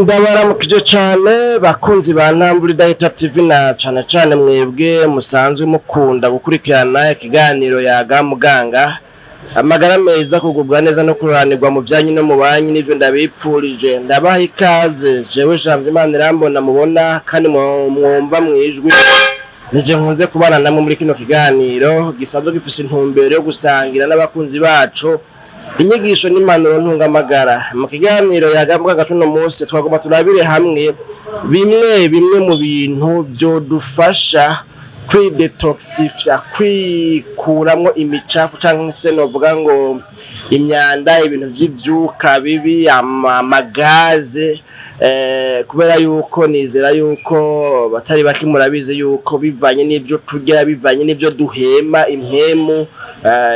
Ndabaramukije cane bakunzi ba Ntambura Idahita TV, na cane cane mwebwe musanzwe mukunda gukurikirana ikiganiro Yaga Muganga. Amagara meza, kugubwa neza no kuruhanirwa mu vyanyu no mu banyu, nivyo ndabipfurije. Ndabaha ikaze jewe Jambo Imana irambona, mubona kandi mwumva mwijwi nije nkunze kubana namwe muri kino kiganiro gisanzwe gifise intumbero yo gusangira n'abakunzi bacu inyigisho n'impanuro ntungamagara. Mu kiganiro Yaga Muganga cuno munsi, twagomba turabire hamwe bimwe bimwe mu bintu vyodufasha kwidetoxifya, kwikuramwo imicafu canke se novuga ngo imyanda, ibintu vy'ivyuka bibi, amagaze, kubera yuko nizera yuko batari bake murabizi yuko bivanye n'ivyo turya, bivanye n'ivyo duhema, impwemu,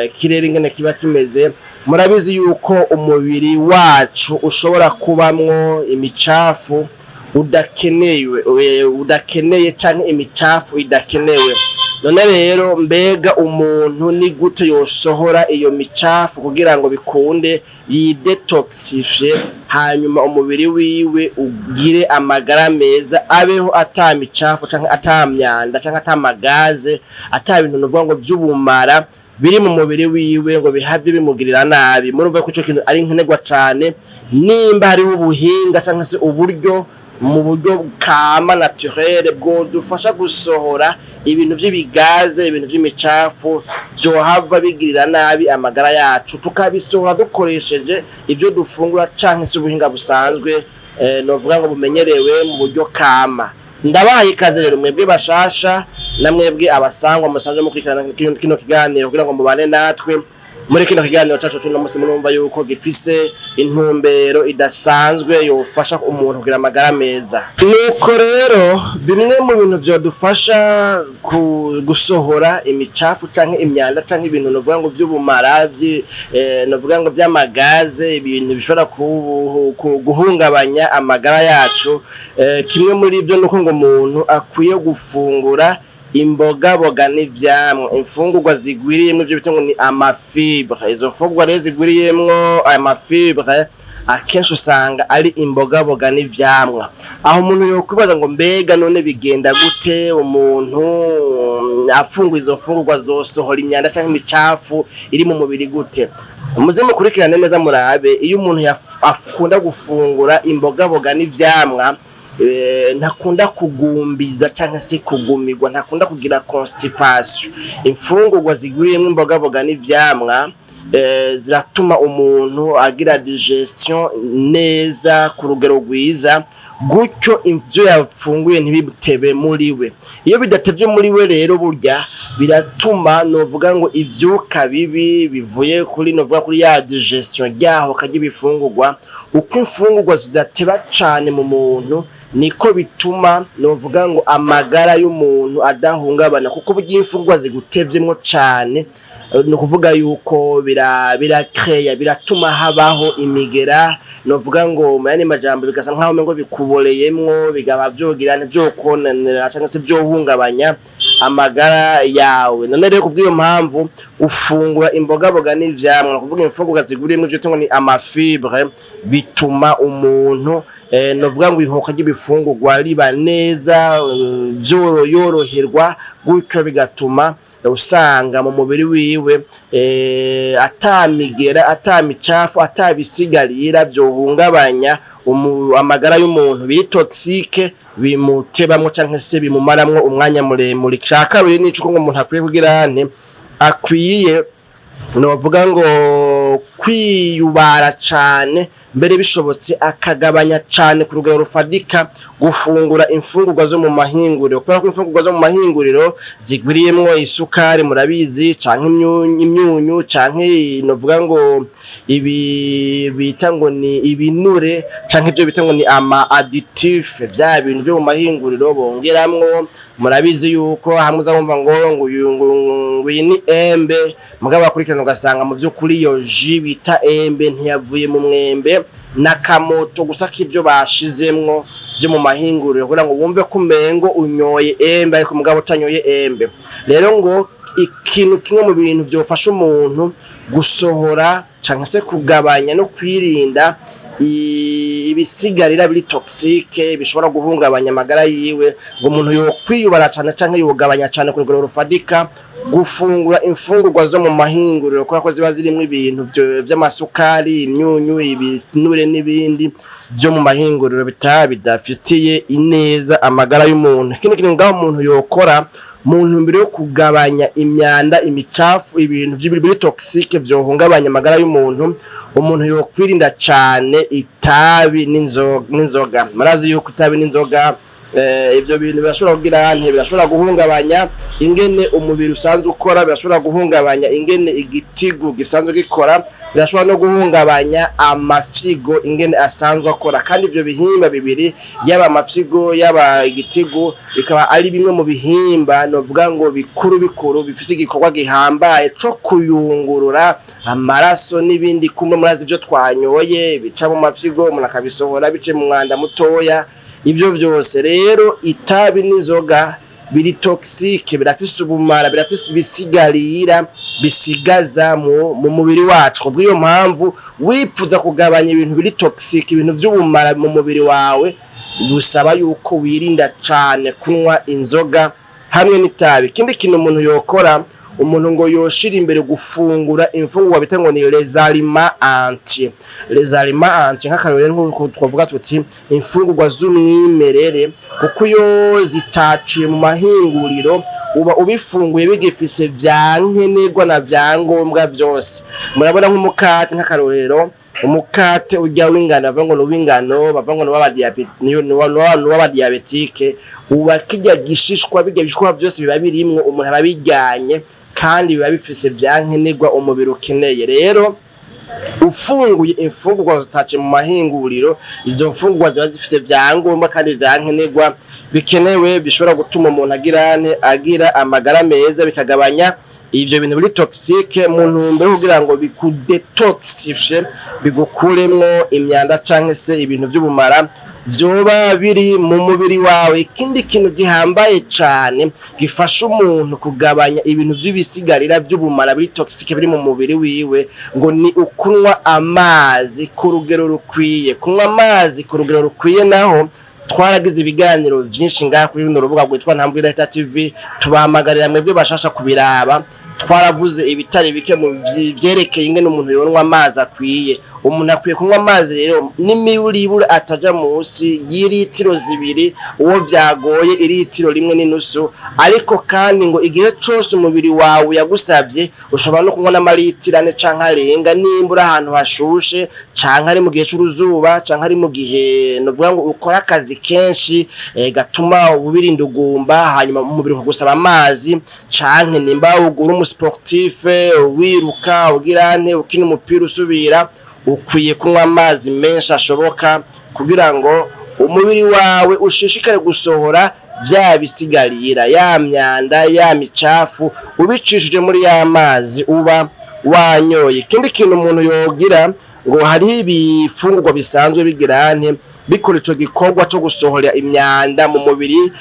ikirere ingene kiba kimeze, murabizi yuko umubiri wacu ushobora kubamwo imicafu udakenewe, udakeneye canke imicafu idakenewe. None rero mbega umuntu ni gute yosohora iyo micafu kugira ngo bikunde yidetoxifye, hanyuma umubiri wiwe ugire amagara meza, abeho ata micafu canke ata myanda canke ata magaze, ata bintu novuga ngo vy'ubumara biri mu mubiri wiwe ngo bihave bimugirira nabi? Murumva ko ico kintu ari nkenerwa cane. Nimba hariho ubuhinga canke se uburyo mu buryo kama naturel bwodufasha gusohora ibintu vy'ibigaze, ibintu vy'imicafu vyohava bigirira nabi amagara yacu, tukabisohora dukoresheje ivyo dufungura canke se ubuhinga busanzwe, novuga ngo bumenyerewe mu buryo kama. Ndabahaye ikaze rero mwebwe bashasha na mwebwe abasangwa musanzwe mukurikirana kino kiganiro kugira ngo mubane natwe muri kino kiganiro cacu c'uno musi. Murumva yuko gifise intumbero idasanzwe yofasha umuntu kugira amagara meza. Nuko rero bimwe mu bintu vyodufasha gusohora imicafu canke imyanda canke ibintu novuga ngo vy'ubumara, novuga ngo vy'amagaze, ibintu bishobora guhungabanya amagara yacu, kimwe muri ivyo nuko ngo umuntu akwiye gufungura imbogaboga n'ivyamwa, imfungurwa zigwiriyemwo ivyo bita ngo ni amafibre. Izo mfungurwa rero zigwiriyemwo amafibre akenshi usanga ari imbogaboga n'ivyamwa. Aho umuntu yokwibaza ngo mbega none bigenda gute umuntu afungura izo mfungurwa zosohora imyanda canke imicafu iri mu mubiri gute? Muze mukurikirane neza murabe, iyo umuntu akunda gufungura imbogaboga n'ivyamwa, ntakunda kugumbiza canke se kugumirwa, ntakunda kugira constipation. Imfungurwa zigwiriyemwo imbogaboga n'ivyamwa ziratuma umuntu agira digestion neza ku rugero rwiza, gutyo ivyo yafunguye ntibitebe muri we. Iyo bidatevye muri we rero, burya biratuma novuga ngo ivyuka bibi bivuye kuri novuga kuri ya digestion ryaho karya ibifungurwa. Uko imfungurwa zidateba cane mu muntu, niko bituma novuga ngo amagara y'umuntu adahungabana, kuko burya imfungurwa zigutevyemwo cane, ni ukuvuga yuko birakreya, biratuma habaho imigera, novuga ngo mu yandi majambo bigasa nkaho umengo bikuboreyemwo, bigaba vyogira vyokononera canke se vyohungabanya amagara yawe. None rero kubw'iyo mpamvu, ufungura imbogaboga n'ivyamwa, ni ukuvuga imfungurwa zigwiriyemwo ivyo ngo ni amafibre, bituma umuntu novuga ngo ihoka ry'ibifungurwa riba neza, yoroherwa, gutyo bigatuma usanga mu mubiri wiwe atamigera, atamicafu, atabisigarira vyohungabanya amagara y'umuntu biri toxique bimutebamwo canke se bimumaramwo umwanya muremure. Ica kabiri nico ngo umuntu akwiye kugira nte, akwiye novuga ngo kwiyubara cane, mbere bishobotse akagabanya cane ku rugero rufadika gufungura imfungurwa zo mu mahinguriro, kubera ko imfungurwa zo mu mahinguriro zigwiriyemwo isukari, murabizi, canke imyunyu canke novuga ngo ibi bita ngo ni ibinure canke ivyo bita ngo ni ama additif, vya bintu vyo mu mahinguriro bongeramwo. Murabizi yuko hamwe uza wumva ngo uyu ngo iyi ni embe, mugabo bakurikirana ugasanga mu vy'ukuri iyo jus bita embe ntiyavuye mu mwembe, n'akamoto gusa k'ivyo bashizemwo vyo mu mahinguriro kugira ngo wumve ko umengo unyoye embe, ariko mugabo utanyoye embe. Rero ngo ikintu kimwe mu bintu vyofasha umuntu gusohora canke se kugabanya no kwirinda Ibisigarira biri toxique bishobora guhungabanya amagara yiwe. Ngo umuntu yokwiyubara cane canke yogabanya cane ku rugero rufadika gufungura imfungurwa zo mu mahinguriro, kubera ko ziba zirimwo ibintu vy'amasukari, imyunyu, ibinure n'ibindi vyo mu mahinguriro bidafitiye ineza amagara y'umuntu. Ikindi kintu ngaho umuntu yokora mu ntumbero yo kugabanya imyanda, imicafu, ibintu biri toxique vyohungabanya amagara y'umuntu, umuntu yokwirinda cane itabi n'inzoga. Murazi yuko itabi n'inzoga, ivyo bintu birashobora kugira nte, birashobora guhungabanya ingene umubiri usanzwe ukora, birashobora guhungabanya ingene igitigu gisanzwe gikora, birashobora no guhungabanya amafyigo ingene asanzwe akora. Kandi ivyo bihimba bibiri, yaba amafyigo yaba igitigu, bikaba ari bimwe mu bihimba novuga ngo bikuru bikuru bifise igikorwa gihambaye co kuyungurura amaraso n'ibindi. Kumwe murazi ivyo twanyoye bica mu mafyigo, umuntu akabisohora bice mu mwanda mutoya. Ivyo vyose rero, itabi n'inzoga biri toxique, birafise ubumara, birafise ibisigarira bisigaza mu mubiri wacu. Kubw'iyo mpamvu, wipfuza kugabanya ibintu biri toxique, ibintu vy'ubumara mu mubiri wawe, busaba yuko wirinda cane kunywa inzoga hamwe n'itabi. Ikindi kintu umuntu yokora, umuntu ngo yoshira imbere gufungura imfungurwa bita ngo ni les aliments entiers. Les aliments entiers, nk'akarorero, nk'uko twavuga tuti imfungurwa z'umwimerere, kuko iyo zitaciye mu mahinguriro uba ubifunguye bigifise vya nkenerwa na vya ngombwa vyose. Murabona nk'umukate, nk'akarorero, umukate urya w'ingano, bavuga ngo ni uw'ingano, bavuga ngo ni uw'abadiabétiques, uba kirya gishishwa, birya bishishwa vyose biba birimwo, umuntu aba abiryanye kandi biba bifise vya nkenerwa umubiri ukeneye. Rero ufunguye imfungurwa zitaciye mu mahinguriro, izo mfungurwa ziba zifise vyangombwa kandi vyankenerwa bikenewe, bishobora gutuma umuntu agira ane, agira amagara meza, bikagabanya ivyo bintu biri toxique mu ntumbero yo kugira ngo bikudetoxifye, bigukuremwo imyanda canke se ibintu vy'ubumara vyoba biri mu mubiri wawe. Ikindi kintu gihambaye cane gifasha umuntu kugabanya ibintu vy'ibisigarira vy'ubumara biri toxique biri mu mubiri wiwe, ngo ni ukunywa amazi ku rugero rukwiye. Kunywa amazi ku rugero rukwiye naho twaragize ibiganiro vyinshi ngaha kuri runo rubuga rwitwa Ntamvu Idahita TV. Tubahamagarira mwebwe bashasha kubiraba. Twaravuze ibitari bike mu vyerekeye ingene umuntu yonwa amazi akwiye. Umuntu akwiye kunywa amazi rero n'imiburiburi ataja munsi y'iritiro 2, uwo vyagoye iritiro 1.5. Ariko kandi ngo igihe cose umubiri wawe yagusavye, ushobora no kunywa n'amaritiro 4 canke arenga, nimba uri ahantu hashushe canke ari mu gihe c'uruzuba canke ari mu gihe novuga ngo ukora akazi kenshi gatuma ubirinda ugumba, hanyuma umubiri ukagusaba amazi, canke nimba ugura umusportif, wiruka, ugira nte, ukina umupira usubira, ukwiye kunywa amazi menshi ashoboka kugira ngo umubiri wawe ushishikare gusohora vya bisigarira, ya myanda, ya micafu, ubicishije muri ya mazi uba wanyoye. Ikindi kintu umuntu yogira, ngo hariho ibifungurwa bisanzwe bigira nte, bikora ico gikorwa co gusohora imyanda mu mubiri.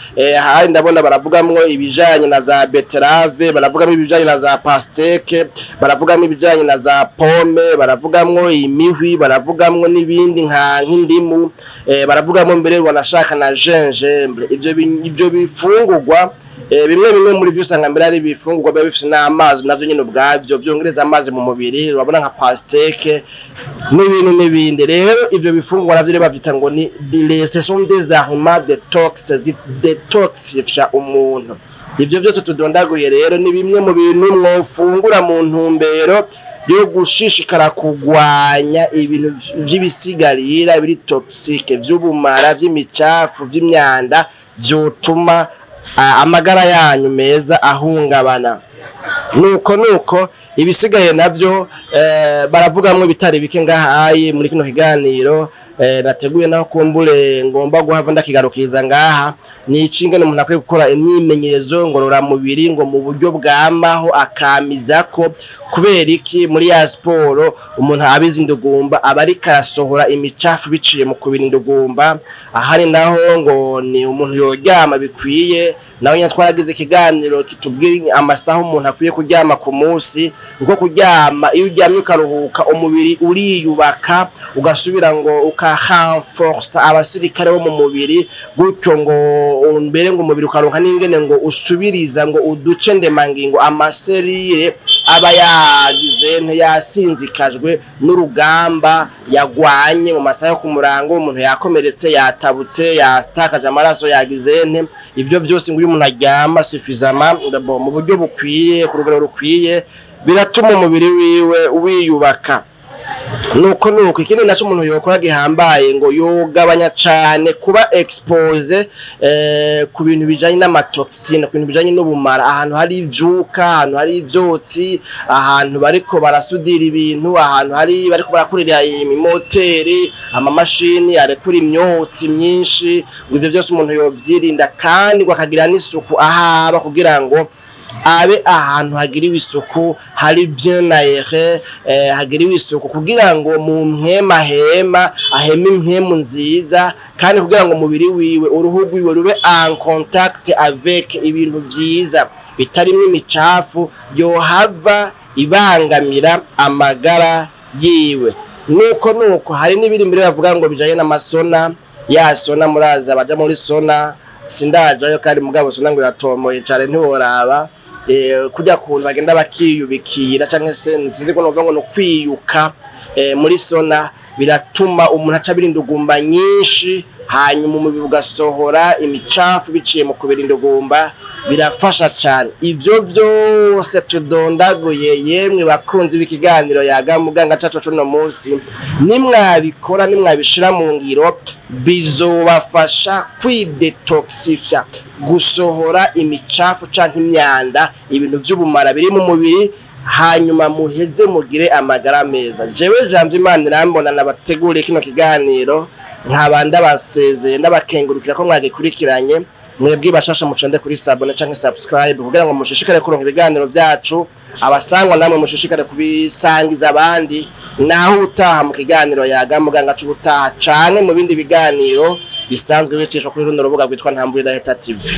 Hari ndabona baravugamwo ibijanye na za betterave, baravugamwo ibijanye na za pastèque, baravugamwo ibijanye na za pomme, baravugamwo imihwi, baravugamwo n'ibindi nka nk'indimu, baravugamwo mbere wanashaka na gingembre. Ivyo bifungurwa, bimwe bimwe muri vyo usanga mbere ari ibifungurwa biba bifise n'amazi navyo nyene ubwavyo vyongereza amazi mu mubiri. Urabona nka pastèque n'ibindi n'ibindi. Rero ivyo bifungurwa navyo rero bavyita ngo ni ce sont des aliments détox, détoxifya umuntu. Ivyo vyose tudondaguye rero ni bimwe mu bintu mwofungura mu ntumbero yo gushishikara kugwanya ibintu vy'ibisigarira biri toxique, vy'ubumara, vy'imicafu, vy'imyanda vyotuma amagara yanyu meza ahungabana. Nuko ibisigaye navyo baravugamwo bitari bike ngahaye muri kino kiganiro nateguye, naho kumbure ngomba guhava ndakigarukiza ngaha. Ni icingene umuntu akwiye gukora imyimenyerezo ngororamubiri ngo mu buryo bwamaho, akamizako. Kubera iki? Muri ya siporo umuntu abizi indugumba, aba ariko arasohora imicafu biciye mu kubira indugumba. Ahari naho ngo ni umuntu yoryama bikwiye, naho nyine twaragize ikiganiro kitubwira amasaha umuntu akwiye kuryama ku munsi. Kuko kuryama, iyo uryamye ukaruhuka, umubiri uriyubaka, ugasubira ngo ukarenforsa abasirikare bo mu mubiri, gutyo ngo mbere ngo umubiri ukaronka n'ingene ngo usubiriza ngo uduce ndemangingo, amaserire aba yagize ntiyasinzikajwe n'urugamba yagwanye mu masaha yo ku murango. Umuntu yakomeretse, yatabutse, yatakaje amaraso, yagize nte, ivyo vyose ngo iyo umuntu aryama suffisamment, mu buryo bukwiye, ku rugero rukwiye, biratuma umubiri wiwe wiyubaka. Nuko ikindi naco umuntu yokora gihambaye, ngo yogabanya cane kuba exposé ku bintu bijanye n'amatoxine, ku bintu bijanye n'ubumara, ahantu hari ivyuka, ahantu hari ivyotsi, ahantu bariko barasudira ibintu, ahantu hari bariko barakorera imoteri, amamashini arekura imyotsi myinshi. Ngo ivyo vyose umuntu yovyirinda, kandi ngo akagira n'isuku ahaba, kugira ngo abe ahantu hagiriwe isuku, hari bien aéré, hagiriwe isuku, kugira ngo mu mpwema hema aheme impwemu nziza, kandi kugira ngo umubiri wiwe, uruhu rwiwe rube en contact avec ibintu vyiza bitarimwo imicafu yohava ibangamira amagara yiwe. Nuko hari n'ibiri mbere bavuga ngo bijanye n'amasauna. Ya sauna, muraza baja muri sauna, sindajayo kandi mugabo sauna ngo iratomoye cane, ntiworaba kurya kuntu bagenda bakiyubikira, canke se sinzi ko novuga ngo no kwiyuka muri sauna, biratuma umuntu aca abirinda indugumba nyinshi, hanyuma umubiri ugasohora imicafu biciye mu kubira indugumba. Birafasha cane ivyo vyose tudondaguye. Yemwe bakunzi b'ikiganiro Yaga Muganga cacu cuno munsi, nimwabikora, nimwabishira mu ngiro, bizobafasha kwidetoxifya, gusohora imicafu canke imyanda, ibintu vy'ubumara biri mu mubiri, hanyuma muheze mugire amagara meza. Jewe Jambo Imana irambona nabateguriye kino kiganiro, nkaba ndabasezeye, ndabakengurukira ko mwagikurikiranye. Mwebwe bashasha, mushande kuri s'abonner canke subscribe kugira ngo mushishikare kuronka ibiganiro vyacu. Abasangwa namwe mushishikare kubisangiza abandi. Naho ubutaha mu kiganiro Yaga Muganga c'ubutaha, canke mu bindi biganiro bisanzwe bicishwa kuri runo rubuga rwitwa Ntambure Idaheta TV.